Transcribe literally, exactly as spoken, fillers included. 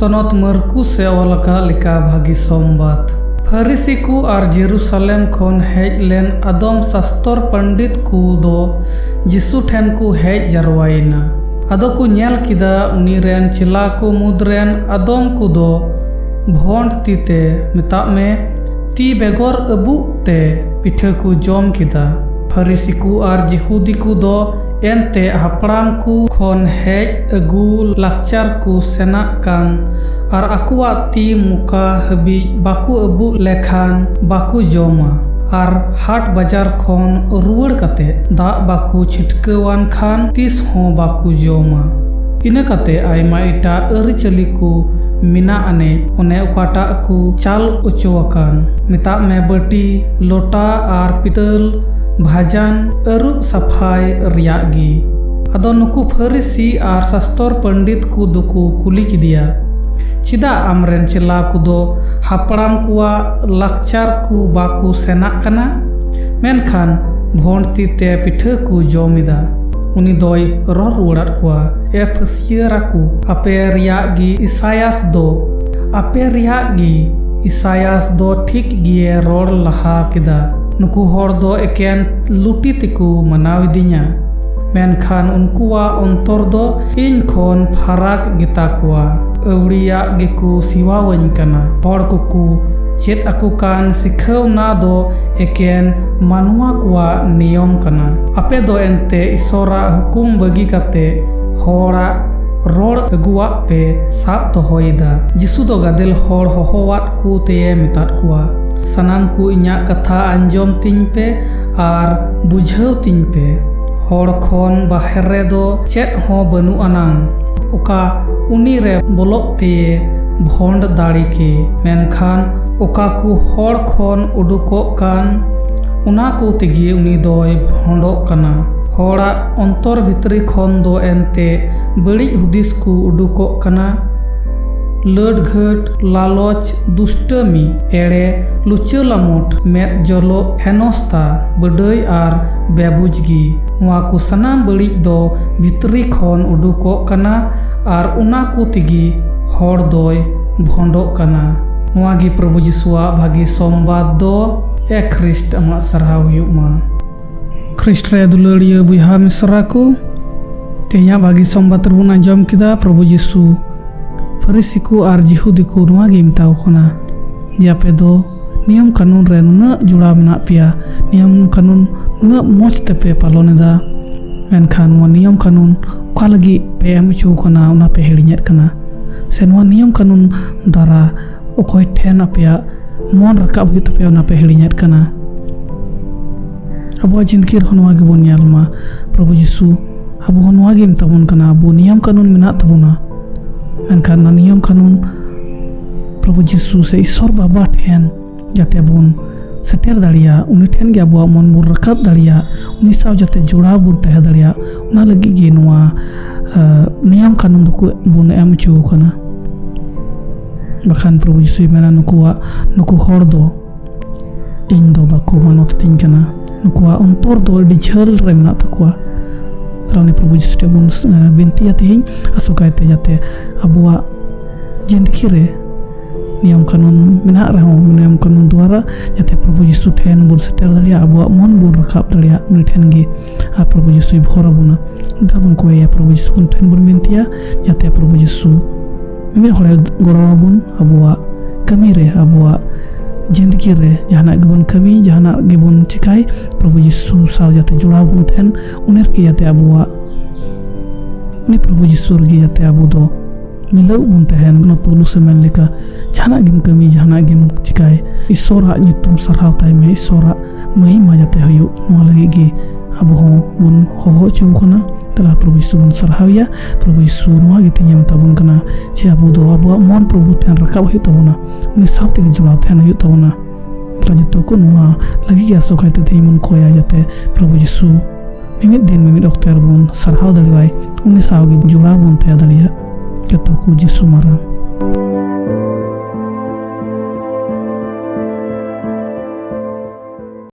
ᱥᱚᱱᱚᱛ ᱢᱟᱨᱠᱩᱥ ᱮ ᱚᱞ ᱟᱠᱟᱫ ᱞᱮᱠᱟ ᱵᱷᱟᱹᱜᱤ ᱥᱚᱢᱵᱟᱫ᱾ ᱯᱷᱟᱹᱨᱤᱥᱤ ᱠᱚ ᱟᱨ ᱡᱮᱨᱩᱥᱟᱞᱮᱢ ᱠᱷᱚᱱ ᱦᱮᱡ ᱞᱮᱱ ᱟᱫᱚᱢ ᱥᱟᱥᱛᱚᱨ ᱯᱚᱱᱰᱤᱛ ᱠᱚ ᱫᱚ ᱡᱤᱥᱩ ᱴᱷᱮᱱ ᱠᱚ ᱦᱮᱡ ᱡᱟᱨᱣᱟᱭᱮᱱᱟ᱾ ᱟᱫᱚ ᱠᱚ ᱧᱮᱞ ᱠᱮᱫᱟ ᱩᱱᱤ ᱨᱮᱱ ᱪᱮᱞᱟ ᱠᱚ ᱢᱩᱫᱽ ᱨᱮᱱ ᱟᱫᱚᱢ ᱠᱚ ᱫᱚ ᱵᱷᱚᱸᱰ ᱛᱤ ᱛᱮ, ᱢᱮᱛᱟᱜ ᱢᱮ, ᱛᱤ ᱵᱮᱜᱚᱨ ᱟᱹᱵᱩᱜ ᱛᱮ ᱯᱤᱴᱷᱟᱹ ᱠᱚ ᱡᱚᱢ ᱠᱮᱫᱟ᱾ ᱯᱷᱟᱹᱨᱤᱥᱤ ᱠᱚ ᱟᱨ ᱡᱤᱦᱩᱫᱤ ᱠᱚ ᱫᱚ ᱮᱱᱛᱮ ᱦᱟᱯᱲᱟᱢ ᱠᱚ ᱠᱷᱚᱱ ᱦᱮᱡ ᱟᱹᱜᱩ ᱞᱟᱠᱪᱟᱨ ᱠᱚ ᱥᱮᱱᱟᱜ ᱠᱟᱱ ᱟᱨ ᱟᱠᱚᱣᱟᱜ ᱛᱤ ᱢᱚᱠᱟ ᱦᱟᱹᱵᱤᱡ ᱵᱟᱠᱚ ᱟᱹᱵᱩᱜ ᱞᱮᱠᱷᱟᱱ ᱵᱟᱠᱚ ᱡᱚᱢᱟ᱾ ᱟᱨ ᱦᱟᱴ ᱵᱟᱡᱟᱨ ᱠᱷᱚᱱ ᱨᱩᱣᱟᱹᱲ ᱠᱟᱛᱮ ᱫᱟᱜ ᱵᱟᱠᱚ ᱪᱷᱤᱴᱠᱟᱹᱣᱟᱱ ᱠᱷᱟᱱ ᱛᱤᱥ ᱦᱚᱸ ᱵᱟᱠᱚ ᱡᱚᱢᱟ᱾ ᱤᱱᱟᱹ ᱠᱟᱛᱮ ᱟᱭᱢᱟ ᱮᱴᱟᱜ ᱟᱹᱨᱤᱪᱟᱹᱞᱤ ᱠᱚ ᱢᱮᱱᱟᱜ ᱟᱹᱱᱤᱡ, ᱚᱱᱮ ᱚᱠᱟᱴᱟᱜ ᱠᱚ ᱪᱟᱞ ᱚᱪᱚ ᱟᱠᱟᱱ, ᱢᱮᱛᱟᱜ ᱢᱮ, ᱵᱟᱹᱴᱤ, ᱞᱚᱴᱟ ᱟᱨ ᱯᱤᱛᱟᱹᱞ ᱵᱷᱟᱡᱟᱱ ᱟᱹᱨᱩᱵ ᱥᱟᱯᱷᱟᱭ ᱨᱮᱭᱟᱜ ᱜᱮ᱾ ᱟᱫᱚ ᱱᱩᱠᱩ ᱯᱷᱟᱹᱨᱤᱥᱤ ᱟᱨ ᱥᱟᱥᱛᱚᱨ ᱯᱚᱱᱰᱤᱛ ᱠᱚ ᱫᱚᱠᱚ ᱠᱩᱞᱤ ᱠᱮᱫᱮᱭᱟ, "ᱪᱮᱫᱟᱜ ᱟᱢᱨᱮᱱ ᱪᱮᱞᱟ ᱠᱚᱫᱚ ᱦᱟᱯᱲᱟᱢ ᱠᱚᱣᱟᱜ ᱞᱟᱠᱪᱟᱨ ᱠᱚ ᱵᱟᱠᱚ ᱥᱮᱱᱟᱜ ᱠᱟᱱᱟ, ᱢᱮᱱᱠᱷᱟᱱ ᱵᱷᱚᱸᱰ ᱛᱤ ᱛᱮ ᱯᱤᱴᱷᱟᱹ ᱠᱚ ᱡᱚᱢ ᱮᱫᱟ?" ᱩᱱᱤ ᱫᱚᱭ ᱨᱚᱲ ᱨᱩᱣᱟᱹᱲᱟᱫ ᱠᱚᱣᱟ, ᱮ ᱯᱷᱟᱹᱥᱭᱟᱹᱨᱟ ᱠᱚ, ᱟᱯᱮ ᱨᱮᱭᱟᱜ ᱜᱮ ᱤᱥᱟᱭᱟᱥ ᱫᱚ, ᱟᱯᱮ ᱨᱮᱭᱟᱜ ᱜᱮ ᱤᱥᱟᱭᱟᱥ ᱫᱚ ᱴᱷᱤᱠ ᱜᱮᱭᱮ ᱨᱚᱲ ᱞᱟᱦᱟ ᱠᱮᱫᱟ, "ᱱᱩᱠᱩ ᱦᱚᱲ ᱫᱚ ᱮᱠᱮᱱ ᱞᱩᱴᱤ ᱛᱮᱠᱚ ᱢᱟᱱᱟᱣ ᱤᱫᱤᱧᱟ, ᱢᱮᱱᱠᱷᱟᱱ ᱩᱱᱠᱩᱣᱟᱜ ᱚᱱᱛᱚᱨ ᱫᱚ ᱤᱧ ᱠᱷᱚᱱ ᱯᱷᱟᱨᱟᱠ ᱜᱮᱛᱟ ᱠᱚᱣᱟ᱾ ᱟᱹᱣᱲᱤᱭᱟᱜ ᱜᱮᱠᱚ ᱥᱤᱣᱟᱣᱟᱹᱧ ᱠᱟᱱᱟ᱾ ᱦᱚᱲ ᱠᱚᱠᱚ ᱪᱮᱫ ᱟᱠᱚ ᱠᱟᱱ ᱥᱤᱠᱷᱟᱹᱣᱱᱟ ᱫᱚ ᱮᱠᱮᱱ ᱢᱟᱱᱣᱟ ᱠᱚᱣᱟᱜ ᱱᱤᱭᱚᱢ ᱠᱟᱱᱟ᱾ ᱟᱯᱮ ᱫᱚ ᱮᱱᱛᱮ ᱤᱥᱚᱨᱟᱜ ᱦᱩᱠᱩᱢ ᱵᱟᱹᱜᱤ ᱠᱟᱛᱮ ᱦᱚᱲᱟᱜ ᱨᱚᱲ ᱟᱹᱜᱩᱣᱟᱜ ᱯᱮ ᱥᱟᱵ ᱫᱚᱦᱚᱭᱮᱫᱟ᱾" ᱡᱤᱥᱩ ᱫᱚ ᱜᱟᱫᱮᱞ ᱦᱚᱲ ᱦᱚᱦᱚᱣᱟᱫ ᱠᱚ ᱛᱮᱭᱮ ᱢᱮᱛᱟᱫ ᱠᱚᱣᱟ, "ᱥᱟᱱᱟᱢ ᱠᱚ ᱤᱧᱟᱜ ᱠᱟᱛᱷᱟ ᱟᱸᱡᱚᱢ ᱛᱤᱧ ᱯᱮ ᱟᱨ ᱵᱩᱡᱷᱟᱹᱣ ᱛᱤᱧ ᱯᱮ᱾ ᱦᱚᱲ ᱠᱷᱚᱱ ᱵᱟᱦᱮᱨ ᱨᱮᱫᱚ ᱪᱮᱫ ᱦᱚᱸ ᱵᱟᱹᱱᱩᱜ ᱟᱱᱟᱝ, ᱚᱠᱟ ᱩᱱᱤ ᱨᱮ ᱵᱚᱞᱚᱜ ᱛᱮᱭᱮ ᱵᱷᱚᱸᱰ ᱫᱟᱲᱮ ᱠᱮ, ᱢᱮᱱᱠᱷᱟᱱ ᱚᱠᱟ ᱠᱚ ᱦᱚᱲ ᱠᱷᱚᱱ ᱩᱰᱩᱠᱚᱜ ᱠᱟᱱ, ᱚᱱᱟ ᱠᱚ ᱛᱮᱜᱮ ᱩᱱᱤ ᱫᱚᱭ ᱵᱷᱚᱸᱰᱚᱜ ᱠᱟᱱᱟ᱾ ᱦᱚᱲᱟᱜ ᱚᱱᱛᱚᱨ ᱵᱷᱤᱛᱨᱤ ᱠᱷᱚᱱ ᱫᱚ ᱮᱱᱛᱮ ᱵᱟᱹᱲᱤᱡ ᱦᱩᱫᱤᱥ ᱠᱚ ᱩᱰᱩᱠᱚᱜ ᱠᱟᱱᱟ, ᱞᱟᱹᱰ ᱜᱷᱟᱹᱴ, ᱞᱟᱞᱚᱪ, ᱫᱩᱥᱴᱟᱹᱢᱤ, ᱮᱲᱮ, ᱞᱩᱪᱟᱹ ᱞᱟᱢᱚᱴ, ᱢᱮᱫ ᱡᱚᱞᱚᱜ, ᱦᱮᱱᱚᱥᱛᱟ, ᱵᱟᱹᱰᱟᱹᱭ ᱟᱨ ᱵᱮᱵᱩᱡᱽ ᱜᱮ᱾ ᱱᱚᱣᱟ ᱠᱚ ᱥᱟᱱᱟᱢ ᱵᱟᱹᱲᱤᱡ ᱫᱚ ᱵᱷᱤᱛᱨᱤ ᱠᱷᱚᱱ ᱩᱰᱩᱠᱚᱜ ᱠᱟᱱᱟ ᱟᱨ ᱚᱱᱟ ᱠᱚ ᱛᱮᱜᱮ ᱦᱚᱲ ᱫᱚᱭ ᱵᱷᱚᱸᱰᱚᱜ ᱠᱟᱱᱟ᱾ ᱱᱚᱣᱟ ᱜᱮ ᱯᱨᱚᱵᱷᱩ ᱡᱤᱥᱩᱣᱟᱜ ᱵᱷᱟᱹᱜᱤ ᱥᱚᱢᱵᱟᱫ ᱫᱚ᱾ ᱮ ᱠᱷᱨᱤᱥᱴ, ᱟᱢᱟᱜ ᱥᱟᱨᱦᱟᱣ ᱦᱩᱭᱩᱜ ᱢᱟ᱾ ᱠᱷᱨᱤᱥᱴ ᱨᱮ ᱫᱩᱞᱟᱹᱲᱤᱭᱟᱹ ᱵᱚᱭᱦᱟ ᱢᱤᱥᱨᱟ ᱠᱚ, ᱛᱮᱦᱮᱧᱟᱜ ᱵᱷᱟᱹᱜᱤ ᱥᱚᱢᱵᱟᱫ ᱨᱮᱵᱚᱱ ᱟᱸᱡᱚᱢ ᱠᱮᱫᱟ, ᱯᱨᱚᱵᱷᱩ ᱡᱤᱥᱩ ᱯᱷᱟᱹᱨᱤᱥᱤ ᱠᱚ ᱟᱨ ᱡᱤᱦᱩᱫᱤ ᱠᱚ ᱱᱚᱣᱟ ᱜᱮᱭ ᱢᱮᱛᱟ ᱠᱚ ᱠᱟᱱᱟ ᱡᱮ ᱟᱯᱮ ᱫᱚ ᱱᱤᱭᱚᱢ ᱠᱟᱹᱱᱩᱱ ᱨᱮ ᱱᱩᱱᱟᱹᱜ ᱡᱚᱲᱟᱣ ᱢᱮᱱᱟᱜ ᱯᱮᱭᱟ, ᱱᱤᱭᱚᱢ ᱠᱟᱹᱱᱩᱱ ᱱᱩᱱᱟᱹᱜ ᱢᱚᱡᱽ ᱛᱮᱯᱮ ᱯᱟᱞᱚᱱ ᱮᱫᱟ, ᱢᱮᱱᱠᱷᱟᱱ ᱱᱚᱣᱟ ᱱᱤᱭᱚᱢ ᱠᱟᱹᱱᱩᱱ ᱚᱠᱟ ᱞᱟᱹᱜᱤᱫ ᱯᱮ ᱮᱢ ᱦᱚᱪᱚ ᱠᱟᱱᱟ, ᱚᱱᱟ ᱯᱮ ᱦᱤᱲᱤᱧᱮᱫ ᱠᱟᱱᱟ, ᱥᱮ ᱱᱚᱣᱟ ᱱᱤᱭᱚᱢ ᱠᱟᱹᱱᱩᱱ ᱫᱟᱨᱟ ᱚᱠᱚᱭ ᱴᱷᱮᱱ ᱟᱯᱮᱭᱟᱜ ᱢᱚᱱ ᱨᱟᱠᱟᱵ ᱦᱩᱭᱩᱜ ᱛᱟᱯᱮᱭᱟ, ᱚᱱᱟ ᱯᱮ ᱦᱤᱲᱤᱧᱮᱫ ᱠᱟᱱᱟ᱾ ᱟᱵᱚᱣᱟᱜ ᱡᱤᱱᱫᱜᱤ ᱨᱮᱦᱚᱸ ᱱᱚᱣᱟ ᱜᱮᱵᱚᱱ ᱧᱮᱞ ᱢᱟ, ᱯᱨᱚᱵᱷᱩ ᱡᱤᱥᱩ ᱟᱵᱚ ᱦᱚᱸ ᱱᱚᱣᱟ ᱜᱮ ᱢᱮᱛᱟ ᱵᱚᱱ ᱠᱟᱱᱟ, ᱟᱵᱚ ᱱᱤᱭᱚᱢ ᱠᱟᱹᱱᱩᱱ ᱢᱮᱱᱟᱜ ᱛᱟᱵᱚᱱᱟ, ᱢᱮᱱᱠᱷᱟᱱ ᱚᱱᱟ ᱱᱤᱭᱚᱢ ᱠᱟᱹᱱᱩᱱ ᱯᱨᱚᱵᱷᱩ ᱡᱤᱥᱩ ᱥᱮ ᱤᱥᱥᱚᱨ ᱵᱟᱵᱟ ᱴᱷᱮᱱ ᱡᱟᱛᱮ ᱵᱚᱱ ᱥᱮᱴᱮᱨ ᱫᱟᱲᱮᱭᱟᱜ, ᱩᱱᱤ ᱴᱷᱮᱱ ᱜᱮ ᱟᱵᱚᱣᱟᱜ ᱢᱚᱱ ᱵᱚᱱ ᱨᱟᱠᱟᱵ ᱫᱟᱲᱮᱭᱟᱜ, ᱩᱱᱤ ᱥᱟᱶ ᱡᱟᱛᱮ ᱡᱚᱲᱟᱣ ᱵᱚᱱ ᱛᱟᱦᱮᱸ ᱫᱟᱲᱮᱭᱟᱜ, ᱚᱱᱟ ᱞᱟᱹᱜᱤᱫ ᱜᱮ ᱱᱚᱣᱟ, ᱟᱸ, ᱱᱤᱭᱚᱢ ᱠᱟᱹᱱᱩᱱ ᱫᱚᱠᱚ ᱵᱚᱱ ᱮᱢ ᱦᱚᱪᱚ ᱟᱠᱟᱱᱟ᱾ ᱵᱟᱠᱷᱟᱱ ᱯᱨᱚᱵᱷᱩ ᱡᱤᱥᱩᱭ ᱢᱮᱱᱟ, ᱱᱩᱠᱩᱣᱟᱜ, ᱱᱩᱠᱩ ᱦᱚᱲ ᱫᱚ ᱤᱧ ᱫᱚ ᱵᱟᱠᱚ ᱢᱟᱱᱚᱛ ᱛᱤᱧ ᱠᱟᱱᱟ, ᱱᱩᱠᱩᱣᱟᱜ ᱚᱱᱛᱚᱨ ᱫᱚ ᱟᱹᱰᱤ ᱡᱷᱟᱹᱞ ᱨᱮ ᱢᱮᱱᱟᱜ ᱛᱟᱠᱚᱣᱟ᱾ ᱛᱟᱦᱞᱮ ᱩᱱᱤ ᱯᱨᱚᱵᱷᱩ ᱡᱤᱥᱩ ᱴᱷᱮᱱ ᱵᱚᱱ, ᱟᱸ, ᱵᱤᱱᱛᱤᱭᱟ ᱛᱮᱦᱮᱧ, ᱟᱥᱚᱠᱟᱭᱛᱮ ᱡᱟᱛᱮ ᱟᱵᱚᱣᱟᱜ ᱡᱤᱱᱫᱜᱤ ᱨᱮ ᱱᱤᱭᱚᱢ ᱠᱟᱹᱱᱩᱱ ᱢᱮᱱᱟᱜ ᱨᱮᱦᱚᱸ, ᱱᱤᱭᱚᱢ ᱠᱟᱹᱱᱩᱱ ᱫᱩᱣᱟᱨᱟ ᱡᱟᱛᱮ ᱯᱨᱚᱵᱷᱩ ᱡᱤᱥᱩ ᱴᱷᱮᱱ ᱵᱚᱱ ᱥᱮᱴᱮᱨ ᱫᱟᱲᱮᱭᱟᱜ, ᱟᱵᱚᱣᱟᱜ ᱢᱚᱱ ᱵᱚᱱ ᱨᱟᱠᱟᱵ ᱫᱟᱲᱮᱭᱟᱜ ᱩᱱᱤ ᱴᱷᱮᱱ ᱜᱮ, ᱟᱨ ᱯᱨᱚᱵᱷᱩ ᱡᱤᱥᱩᱭ ᱵᱷᱚᱨ ᱟᱵᱚᱱᱟ᱾ ᱚᱱᱠᱟ ᱵᱚᱱ ᱠᱚᱭᱮᱭᱟ, ᱯᱨᱚᱵᱷᱩ ᱡᱤᱥᱩ ᱴᱷᱮᱱ ᱵᱚᱱ ᱵᱤᱱᱛᱤᱭᱟ ᱡᱟᱛᱮ ᱯᱨᱚᱵᱷᱩ ᱡᱤᱥᱩ ᱢᱤᱢᱤᱫ ᱦᱚᱲᱮ ᱜᱚᱲᱚ ᱟᱵᱚᱱ, ᱟᱵᱚᱣᱟᱜ ᱠᱟᱹᱢᱤ ᱨᱮ, ᱟᱵᱚᱣᱟᱜ ᱡᱤᱱᱫᱜᱤ ᱨᱮ ᱡᱟᱦᱟᱱᱟᱜ ᱜᱮᱵᱚᱱ ᱠᱟᱹᱢᱤ, ᱡᱟᱦᱟᱱᱟᱜ ᱜᱮᱵᱚᱱ ᱪᱮᱠᱟᱭ, ᱯᱨᱚᱵᱷᱩ ᱡᱤᱥᱩ ᱥᱟᱶ ᱡᱟᱛᱮ ᱡᱚᱲᱟᱣ ᱵᱚᱱ ᱛᱟᱦᱮᱱ, ᱩᱱᱤ ᱨᱮᱜᱮ ᱡᱟᱛᱮ ᱟᱵᱚᱣᱟᱜ, ᱩᱱᱤ ᱯᱨᱚᱵᱷᱩ ᱡᱤᱥᱩ ᱨᱮᱜᱮ ᱡᱟᱛᱮ ᱟᱵᱚ ᱫᱚ ᱢᱤᱞᱟᱹᱣ ᱵᱚᱱ ᱛᱟᱦᱮᱱ᱾ ᱚᱱᱟ ᱯᱳᱣᱞᱳᱥ ᱮ ᱢᱮᱱ ᱞᱮᱠᱟ, ᱡᱟᱦᱟᱱᱟᱜ ᱜᱮᱢ ᱠᱟᱹᱢᱤ, ᱡᱟᱦᱟᱱᱟᱜ ᱜᱮᱢ ᱪᱤᱠᱟᱭ, ᱤᱥᱥᱚᱨᱟᱜ ᱧᱩᱛᱩᱢ ᱥᱟᱨᱦᱟᱣ ᱛᱟᱭ ᱢᱮ, ᱤᱥᱥᱚᱨᱟᱜ ᱢᱟᱹᱦᱤᱢᱟ ᱡᱟᱛᱮ ᱦᱩᱭᱩᱜ, ᱱᱚᱣᱟ ᱞᱟᱹᱜᱤᱫ ᱜᱮ ᱟᱵᱚ ᱦᱚᱸ ᱵᱚᱱ ᱦᱚᱦᱚ ᱦᱚᱪᱚ ᱠᱟᱱᱟ᱾ ᱛᱟᱦᱞᱮ ᱯᱨᱚᱵᱷᱩ ᱡᱤᱥᱩ ᱵᱚᱱ ᱥᱟᱨᱦᱟᱣᱮᱭᱟ᱾ ᱯᱨᱚᱵᱷᱩ ᱡᱤᱥᱩ ᱱᱚᱣᱟ ᱜᱮ ᱛᱮᱦᱮᱧ ᱮ ᱢᱮᱛᱟ ᱵᱚᱱ ᱠᱟᱱᱟ ᱡᱮ ᱟᱵᱚ ᱫᱚ ᱟᱵᱚᱣᱟᱜ ᱢᱚᱱ ᱯᱨᱚᱵᱷᱩ ᱴᱷᱮᱱ ᱨᱟᱠᱟᱵ ᱦᱩᱭᱩᱜ ᱛᱟᱵᱚᱱᱟ, ᱩᱱᱤ ᱥᱟᱶ ᱛᱮᱜᱮ ᱡᱚᱲᱟᱣ ᱛᱟᱦᱮᱱ ᱦᱩᱭᱩᱜ ᱛᱟᱵᱚᱱᱟ᱾ ᱛᱟᱦᱞᱮ ᱡᱚᱛᱚ ᱠᱚ ᱱᱚᱣᱟ ᱞᱟᱹᱜᱤᱫ ᱜᱮ ᱟᱥᱚᱠᱟᱭᱛᱮ ᱛᱮᱦᱮᱧ ᱵᱚᱱ ᱠᱚᱭᱟ ᱡᱟᱛᱮ ᱯᱨᱚᱵᱷᱩ ᱡᱤᱥᱩ ᱢᱤᱢᱤᱫ ᱫᱤᱱ ᱢᱤᱢᱤᱫ ᱚᱠᱛᱮ ᱨᱮᱵᱚᱱ ᱥᱟᱨᱦᱟᱣ ᱫᱟᱲᱮᱣᱟᱭ, ᱩᱱᱤ ᱥᱟᱶ ᱜᱮ ᱡᱚᱲᱟᱣ ᱵᱚᱱ ᱛᱟᱦᱮᱸ ᱫᱟᱲᱮᱭᱟᱜ᱾ ᱡᱚᱛᱚ ᱠᱚ ᱡᱤᱥᱩ ᱢᱟᱨᱟᱝ᱾